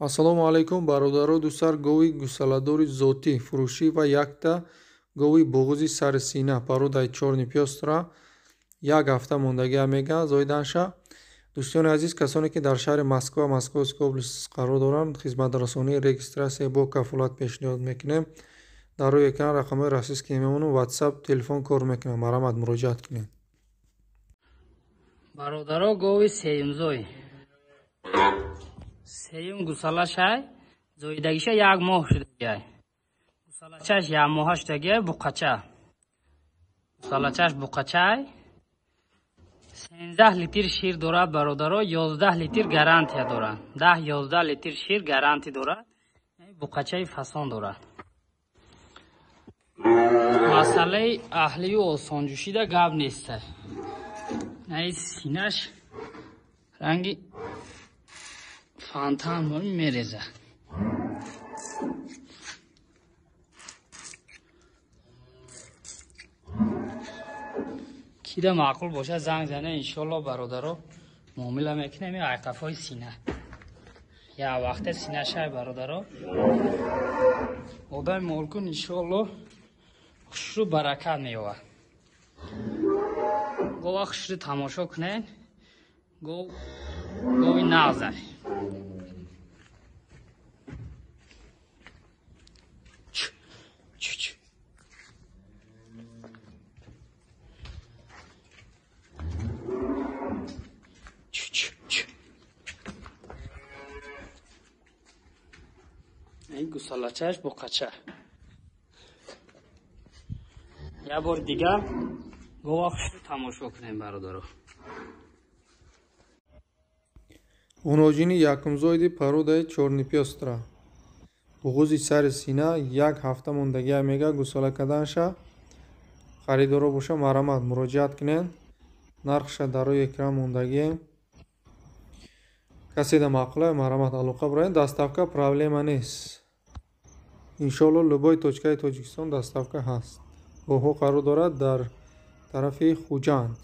Ассалому алайкум, бародаро, дӯстар. Гови гусаладори зотӣ фурӯшӣ ва якта гови буғузи сари сина породаи чёрный пёстра як ҳафта мондагиа мега зоиданша. Дӯстони азиз, касоне ки дар шаҳри Москва, Московская область қарор доранд, хизматрасонии регистрация бо кафолат пешниҳод мекунем. Дар рӯи экран рақамҳои российский мемонам, WhatsApp, телефон кор мекунам. Марҳамат, муроҷиат кунед. Бародаро, гови сеюмзой, сеюм гусалашай, зоидагиша як моҳ шудагиай, гусалачаш як моҳа шудагиай, буқача, гусалачаш буқачай, 13 литр шир дорад, бародаро, 11 литр гарантия дорад, 10-11 литр шир гарантия дорад, буқачаи фасон дорад. Масъалаи аҳлию осонҷӯшида гап неста. Наи синаш ранги фонтан мереза. Кида маъқул бошад, занг зане, иншолло, бародаро, муомила мекунем. Айқафои сина як вақте синашай, бародаро, одами молкун, иншолло, хушрӯ баракат меёвад. Гова хушрӯ тамошо кунед, гови нағзай. Гусалачаш буқача. Як бори дигар гова хушрӯ тамошо кунем, бародаро. Ғуноҷини якумзоиди породаи чёрный пёстра, буғузи сари сина, як ҳафта мондагиа мега гусала карданша. Харидоро боша, марҳамат, муроҷиат кунед. Нархша дар рӯи экран мондагием. Каседа маъқула, марҳамат, алоқа бироед. Доставка проблема нест, иншоалло, любой точкаи Тоҷикистон доставка ҳаст. Гоҳҳо қарор дорад дар тарафи Хуҷанд,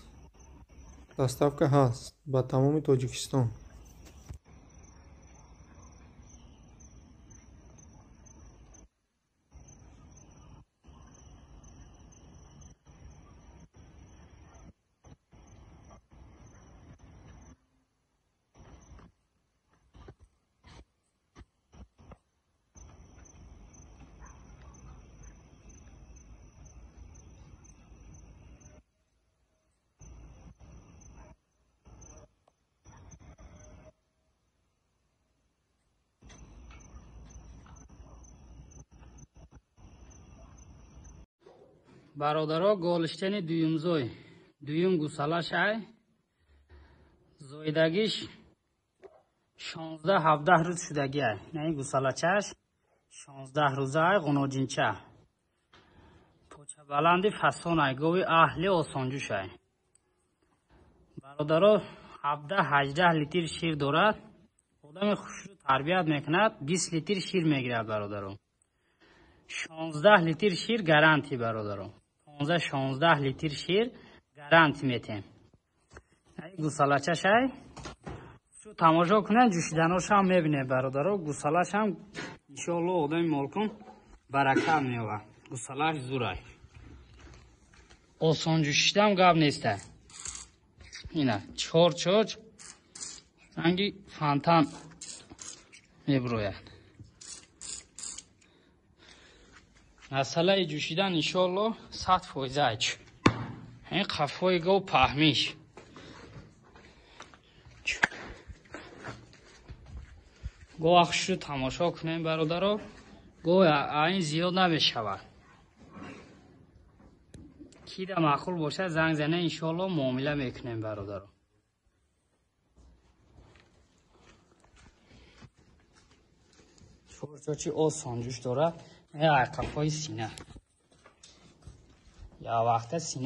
доставка ҳаст ба тамоми Тоҷикистон. Бародаро, голиштени дуюмзой, дуюм гусалашай, зоидагиш 16-17 рӯз шудагиай. Наи гусалачаш 16 рӯзаай, ғуноҷинча, почабаланди фасонай, гови аҳли осонҷӯшай. Бародаро, 17-18 литр шир дорад. Одами хушрӯ тарбият мекунад, 20 литр шир мегирад, бародаро. 16 литр шир гарантия, бародаро. 15-16 литр шир гарантия метем. Гусалачашай шу тамошо кунед, ҷӯшиданошам мебинед, бародаро. Гусалашам иншоалло одами молкун баракат меёвад. Гусалаш зурай, осон ҷӯшидам гап неста. Ина чор чоч ранги фонтан мебирояд. Масъалаи ҷӯшидан иншоалло 100% айч. Ин қафои гов паҳмиш. Гова хушрӯ тамошо кунем, бародаро. Гов айн зиёд намешавад. Кида маъқул бошад, занг зане, иншоалло, муомила мекунем, бародаро. Чорчочи осонҷӯш дорад. Айқафои сина як вақта сина.